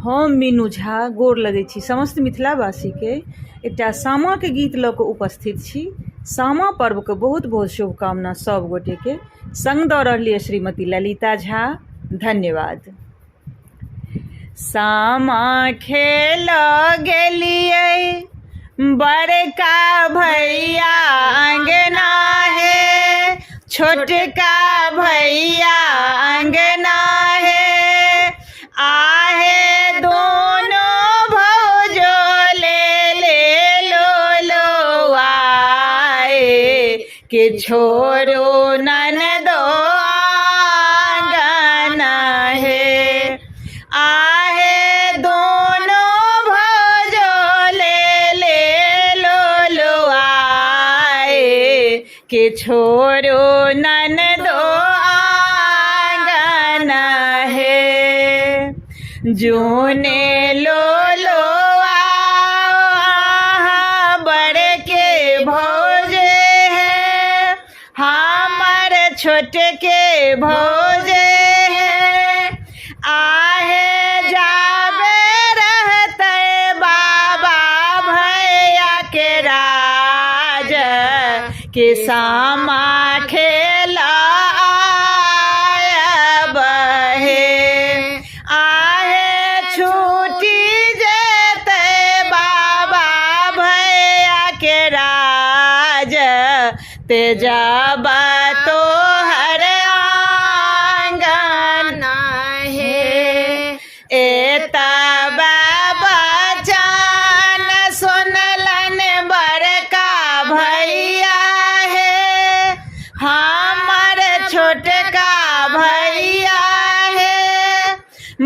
हम मीनू झा गोर लगै छी समस्त मिथिलावासीके। एकटा सामाके गीत लऽ कऽ उपस्थित छी। सामा पर्वके बहुत बहुत शुभकामना सभ गोटेके। सङ्ग दऽ रहली हँ श्रीमती ललिता झा। धन्यवाद। सामा खेलऽ गेलियै बड़का भैया अङ्गना हे, छोटका भैया अङ्गना हे, आहे दोनो भौजो ले ले लो लो आए के छोरो ननदो आंगन हे, आहे दोनो भौजो ले ले लो लो आए के छोरो ननदो आंगन हे, जूने लो लो आओ बड़े के भौजे है, हमर छोट के भौजे है, आहे जाबे रहते बाबा भैया के राज के सामा खेला आयब हे, आहे छूटी जेतै बाबा भैया के राज ते जब तोहर आंगन हे, एतबा बचन सुनलन बड़का भैया हे, हमर छोटका भैया हे,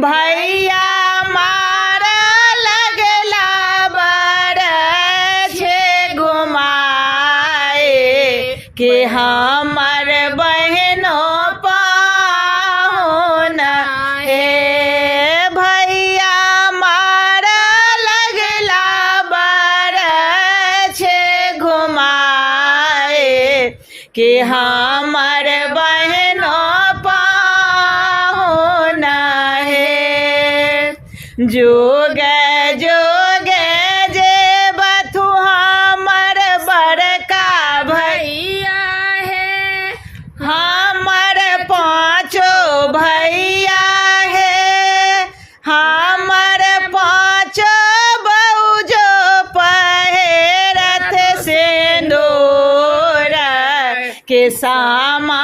भैया मार लगला बर छे घुमाए के हमर बहनो पाहुन हे, भैया मार लगला बर छे घुमाए के हमर बहनो पाहुन हे, जोग जोग जे बथु हमर बड़का भैया हे, हमर पाँचो भैया हे, हमर पाँचो बौजो पहिरथ सिन्दूर के सामा